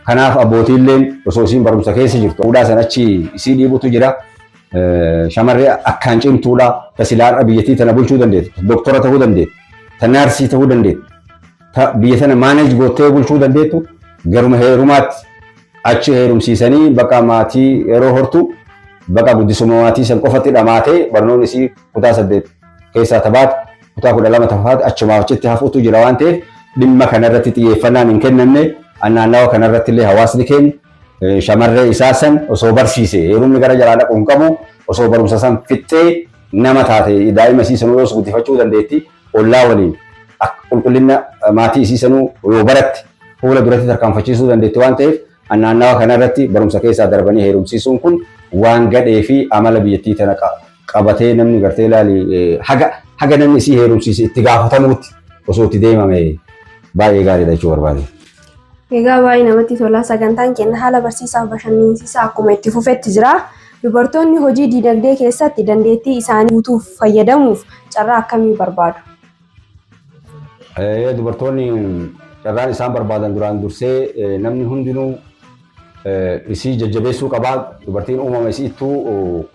Kanaaf abbootiilleen osoo isiin barumsa keessa jirtu fuudhaa san achi isii dhiibutu jira. Shamarree akkaan cimtuudha. Ta silaa har'a biyyattii tana bulchuu dandeettu, doktora ta'uu dandeettu, ta naarsii ta'uu dandeettu, ta biyya tana manage goottee bulchuu dandeettu garuma heerumaatti achi heerumsiisanii baqa maatii yeroo hortu baqa guddisuma maatii san qofatti dhamaatee barnoonni isii kutaa 8 keessaa tabaate kutaa 12 tafaate achumaa achitti hafuutu jira waan ta'eef dhimma kanarratti xiyyeeffannaan hin kennamne. Naannawa kanarratti illee hawaasni keenya shamarree isaa san osoo barsiise heerumni gara jalaa dhaqu hin qabu. Osoo barumsa san fixxee nama taate daa'ima isii sanuu yoos guddifachuu dandeetti, ollaa waliin qulqullina maatii isii sanuu yoo baratte fuula duratti tarkaanfachiisuu dandeetti waan ta'eef naannawa kanarratti barumsa keessaa darbanii heerumsiisuun kun waan gadhee fi amala biyyattii tana qabatee namni gartee ilaali haga namni isii heerumsiise itti gaafatamuutti osoo itti deemame baay'ee gaariidha jechuu barbaade. Egaa baay'ee namatti tola. Sagantaan keenya haala barsiisaaf bashannansiisaa akkuma itti fufetti jira. Dubartoonni hojii diinagdee keessatti dandeettii isaanii guutuuf fayyadamuuf carraa akkamii barbaadu? Dubartoonni carraan isaan barbaadan duraan dursee namni hundinuu isii jajjabeessuu qabaa. Dubartiin uumama isii ittuu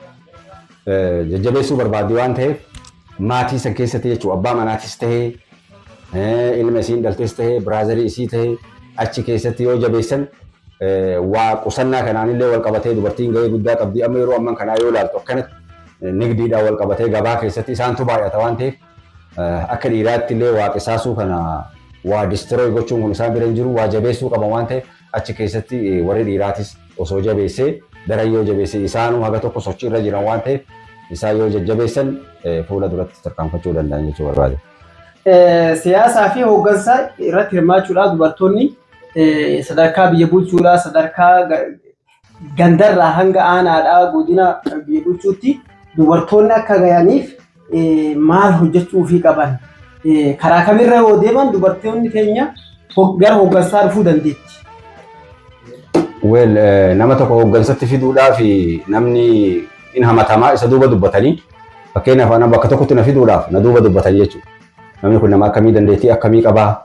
jajjabeessuu barbaaddi waan ta'eef maatii san keessatti jechuudha, abbaa manaatis tahee, ilma isiin dhaltes tahee, brother isii tahee achi keessatti yoo jabeessan waa qusannaa kanaanillee wal qabatee dubartiin gahee guddaa qabdi. Amma yeroo amman kanaa yoo ilaaltu akkanatti nigdiidhaan wal qabatee gabaa keessatti isaantu baay'ata waan ta'eef akka dhiiraatti illee waa qisaasuu kana waa destroy gochuun kun isaan bira hin jiru, waa jabeessuu qaban waan ta'eef achi keessatti warri dhiiraatis osoo jabeessee daran yoo jabeessee isaanuu haga tokko sochii irra jiran waan ta'eef isaan yoo jajjabeessan fuula duratti tarkaanfachuu danda'an jechuu barbaade. Siyaasaa fi hooggansa irratti hirmaachuudhaaf dubartoonni sadarkaa biyya bulchuudhaa, sadarkaa gandarraa hanga aanaadhaa godina biyya bulchuutti dubartoonni akka gahaniif maal hojjechuu ofii qaban? Karaa kamirra yoo deeman dubartoonni keenya gara hooggansaa dhufuu dandeetti? Well, nama tokko hooggansatti fiduudhaaf namni in hamatamaa isa duuba dubbatanii, fakkeenyaaf ana bakka tokkotti na fiduudhaaf na duuba dubbatanii jechuudha. Namni kun nama akkamii, dandeettii akkamii qabaa,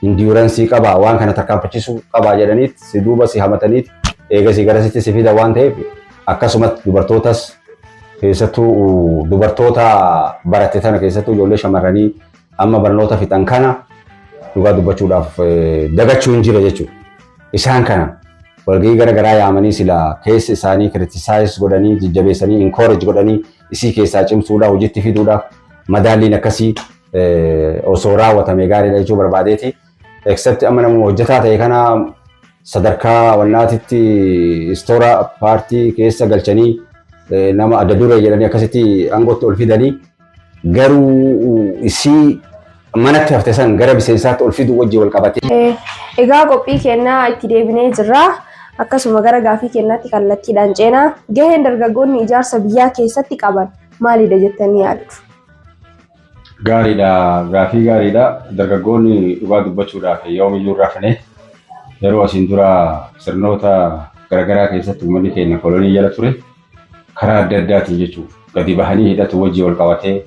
endurance qabaa, waan kana tarkaanfachiisuu qabaa jedhaniit si duuba si hamataniit eegasii garasitti si fida waan ta'eef akkasumatti dubartootas keessattuu dubartoota baratte tana, keessattuu ijoollee shamarranii amma barnoota fixan kana dhugaa dubbachuudhaaf dagachuu hin jira jechuudha. Isaan kana walgahii gara garaa yaamanii sila keessa isaanii criticize godhanii jajjabeessanii encourage godhanii isii keessaa cimsuudhaaf hojiitti fiduudhaaf madaalliin akkasii osoo raawwatame gaariidha jechuu barbaadeeti. Except amma nama hojjetaa ta'e kana sadarkaa wannaatitti istoora paartii keessa galchanii nama adda duree jedhanii akkasitti aangootti ol fidanii garuu isii manatti hafte san gara miseensaatti ol fiduu wajjin wal qabatee. Egaa qophii kennaa itti deebinee jirra. Akkasuma gara gaafii kennaatti kallattiidhaan ceenaa. Gaheen dargaggoonni ijaarsa biyyaa keessatti qaban maalidha jettanii yaaddu? Gaariidha. Gaafii gaariidha. Dargaggoonni dhugaa dubbachuudhaaf yoomiyyuu rafne yeroo asiin dura sirnoota garaagaraa keessatti uummanni keenya kolonii jala ture karaa adda addaatiin jechuudha. Gadi bahanii hidhatu wajjin wal qabatee,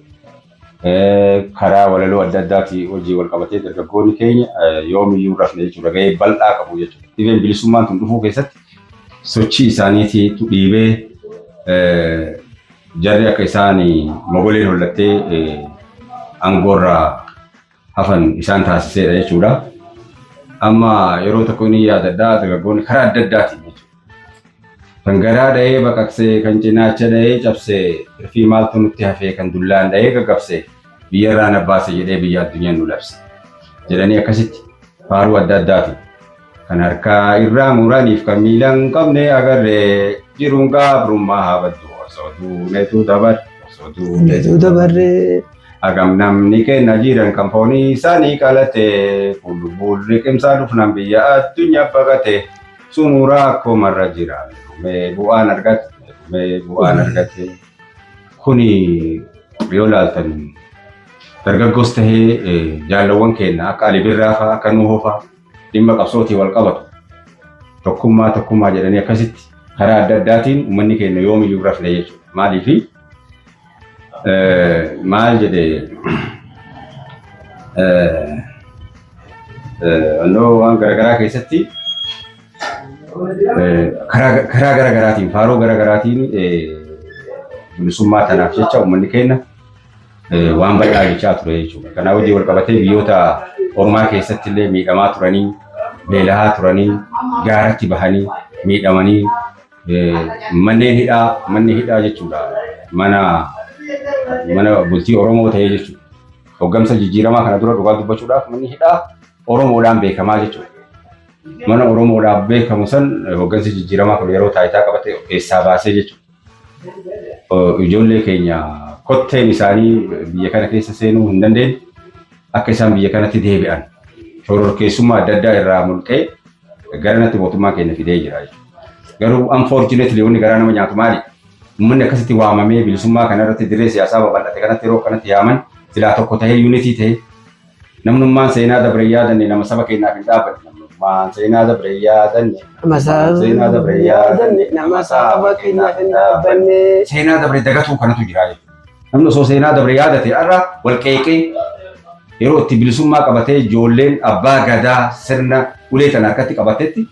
karaa walaloo adda addaatiin wajjin wal qabatee dargaggoonni keenya yoomiyyuu rafne jechuudha. Gahee bal'aa qabu jechuudha. Dhibeen bilisummaan tun dhufuu keessatti sochii isaaniitiitu dhiibee jarri akka isaan mogoleen hollattee aangoorraa hafan isaan taasiseedha jechuudha. Amma yeroo tokko ni yaadadhaa dargaggoonni karaa adda addaatiin jechuudha. Kan garaa dha'ee baqaqsee, kan cinaacha dha'ee cabsee, tirfii maaltu nutti hafee, kan dullaan dha'ee gaggabsee, biyyarraa na baase jedhee biyya addunyaan nu labse jedhanii akkasitti faaruu adda addaati. Kan harkaa irraa muraniif kan miila hin qabne agarree, jiruun gabrummaa haa baddu osoo duunetu dabarre, osoo duunetu dabarree. Hagam namni kenna jiran kan foonii isaanii qalate, lubbuun liqimsaa dhufnaan biyya addunyaa baqate, sunuraa akkumarra jira mee bu'aan argate, mee bu'aan argate. Kuni yoo ilaaltan dargaggoos tahee jaallawwan keenya akka Ali Birraa fa'aa, akka Nuhoo fa'aa dhimma qabsootii wal qabatu tokkummaa tokkummaa jedhanii akkasitti karaa adda addaatiin uummanni keenya yoomiyyuu rafne jechuudha. Maaliifi maal jedhee annoo waan garaagaraa keessatti Karaa gara garaatiin, faaroo gara garaatiin bilisummaa tanaaf jecha uummanni keenya waan bal'aa jechaa ture jechuudha. Kanaa wajjin wal qabatee biyyoota ormaa keessatti illee miidhamaa turanii, beela'aa turanii, gaaratti bahanii, miidhamanii, manneen hidhaa, manni hidhaa jechuudha. Mana bultii Oromoo ta'ee jechuudha. Hoggansa jijjiiramaa kana dura dhugaa dubbachuudhaaf manni hidhaa Oromoodhaan beekamaa jechuudha. Mana Oromoodhaaf beekamu san hoggansi jijjiiramaa kun yeroo taayitaa qabate keessaa baasee jechuudha. Ijoollee keenya kotteen isaanii biyya kana keessa seenuu hin dandeenye akka isaan biyya kanatti deebi'an shororkeessummaa adda addaa irraa mulqee gara natti mootummaa keenya fidee jira jechuudha. Garuu unfortunately wanni garaa nama nyaatu maali? Uummanni akkasitti waamamee bilisummaa kana irratti dirree siyaasaa babal'ate kanatti yeroo kanatti yaaman silaa tokko ta'ee, unity ta'ee, namnummaan seenaa dabre yaadanne nama saba keenyaaf hin dhaabbanne, namnummaan seenaa dabre yaadanne, seenaa dabre yaadanne, nama saba keenyaaf hin dhaabbanne. Seenaa dabre dagatuu kanatu jira jechuudha. Namni osoo seenaa dabre yaadate har'a wal qeeqee yeroo itti bilisummaa qabatee ijoolleen abbaa gadaa sirna ulee tana harkatti qabatetti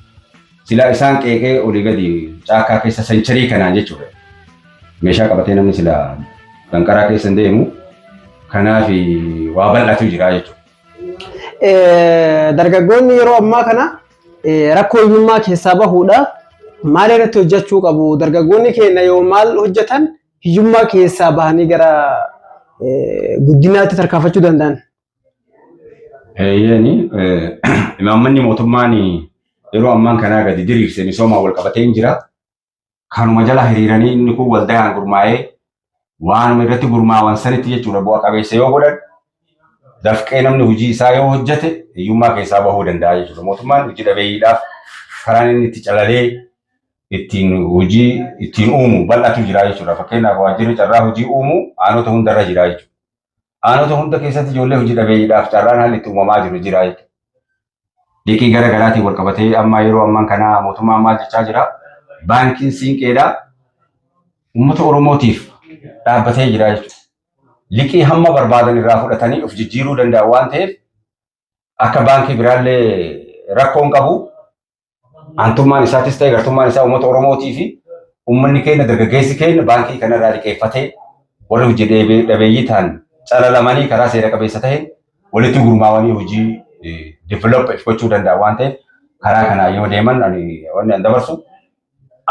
silaa isaan qeeqee olii gadi caakkaa keessa century kanaan jechuudha. Meeshaa qabatee namni silaa danqaraa keessa hin deemu, kanaaf waa bal'atu jira jechuudha. Dargaggoonni yeroo ammaa kana rakkoo hiyyummaa keessaa bahuudhaaf maal irratti hojjechuu qabu? Dargaggoonni keenya yoo maal hojjetan hiyyummaa keessaa bahanii gara guddinaatti tarkaanfachuu danda'an? Eeyyeeni, imaammanni mootummaan yeroo ammaan kanaa gadi diriirse misoomaan wal qabatee hin jira. Kanuma jala hiriiranii inni kun waldayaan gurmaa'ee waanuma irratti gurmaawan sanitti jechuudha bu'a qabeessa yoo godhan, dafqee namni hojii isaa yoo hojjete hiyyummaa keessaa bahuu danda'a jechuudha. Mootummaan hojii dhabeeyyiidhaaf karaan inni itti calalee ittiin hojii ittiin uumu bal'atu jira jechuudha. Fakkeenyaaf, waajjirri carraa hojii uumu aanota hundarra jira jechuudha. Aanota hunda keessatti ijoollee hojii dhabeeyyiidhaaf carraan haalli itti uumamaa jiru jira jechuudha. Liqii gara garaatiin wal qabatee amma yeroo ammaan kana mootummaan maal jechaa jira? Baankiin Siinqeedhaa uummata Oromootiif dhaabbatee jira jechuudha. Liqii hamma barbaadan irraa fudhatanii of jijjiiruu danda'an waan ta'eef akka baankii biraallee rakkoo hin qabu. Aantummaan isaatis ta'e gartummaan isaa uummata Oromootii fi uummanni keenya, dargaggeessi keenya baankii kanarraa liqeeffatee, warri hojii dhabeeyyii ta'an calalamanii karaa seera qabeessa ta'een walitti gurmaa'anii hojii develop gochuu danda'a waan ta'eef, karaa kanaa yoo deeman ani wanni an dabarsu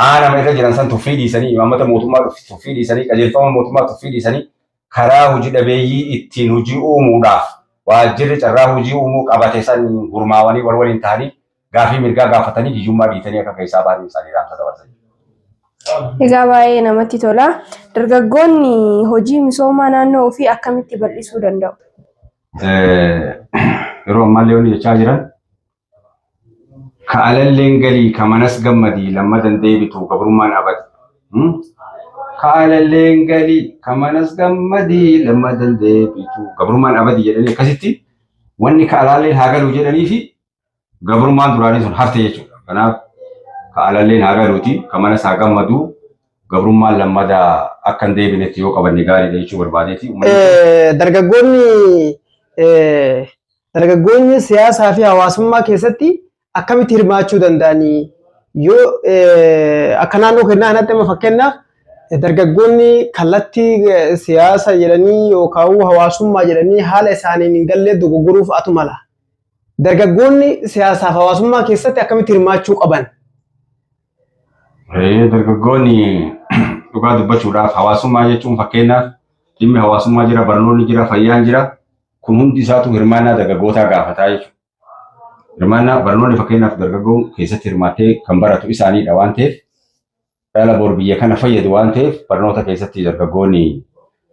aanama irra jiran san tuffii dhiisanii, imaammata mootummaa tuffii dhiisanii, qajeelfama mootummaa tuffii dhiisanii, karaa hojii dhabeeyyii ittiin hojii uumuudhaaf waajjirri carraa hojii uumuu qabate san gurmaawanii wal waliin ta'anii gaafii mirgaa gaafatanii hiyyummaa dhiitanii akka keessaa ba'anii isaanii raamsa dabarsan. Egaa baay'ee namatti tola. Dargaggoonni hojii misoomaa naannoo ofii akkamitti bal'isuu danda'u? Yeroo ammaallee wanni jechaa jiran, ka alalleen galii ka manas gammadii lammadan deebitu gabrummaan abadi. Ka alalleen galii ka manas gammadii lammadan deebitu gabrummaan abadi jedhanii, akkasitti wanni ka alaalleen haa galuu jedhanii fi gabrummaan duraanii sun hafte jechuudha. Kanaaf ka alalleen haa galuuti ka manas haa gammaduu, gabrummaan lammadaa akka hin deebinetti yoo qabanne gaariidha jechuu barbaadeeti. Dargaggoonni siyaasaa fi hawaasummaa keessatti akkamitti hirmaachuu danda'anii? Yoo akka naannoo kennaa kanatti amma fakkeenyaaf dargaggoonni kallattii siyaasa jedhanii yookaan hawaasummaa jedhanii haala isaaniin hin gallee dogoggoruuf atu mala. Dargaggoonni siyaasaaf hawaasummaa keessatti akkamitti hirmaachuu qaban? Dargaggoonni dhugaa dubbachuudhaaf hawaasummaa jechuun, fakkeenyaaf dhimmi hawaasummaa jira, barnoonni jira, fayyaan jira. Kun hundi isaatu hirmaannaa dargaggootaa gaafataa jechuudha. Hirmaannaa barnoonni, fakkeenyaaf dargaggoon keessatti hirmaattee kan baratu isaaniidha waan ta'eef, dhala bor biyya kana fayyadu waan ta'eef, barnoota keessatti dargaggoonni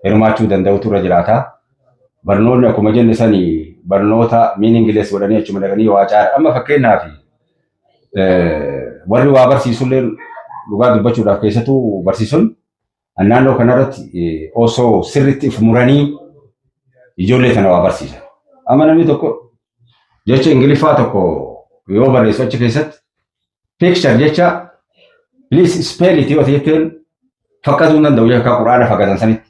hirmaachuu danda'utu irra jiraata. Barnoonni akkuma jenne sani barnoota meaningless godhanii achuma dhaqanii waa caara. Amma fakkeenyaaf warri waa barsiisullee dhugaa dubbachuudhaaf keessattuu barsiisuun naannoo kanarratti osoo sirriitti if muranii ijoollee tana waa barsiisan. Amma namni tokko jecha Ingiliffaa tokko yoo barreessu achi keessatti picture jecha "please spell it" yoo jetteen fakkaatuu hin danda'u akka quraana fakkaatan sanitti.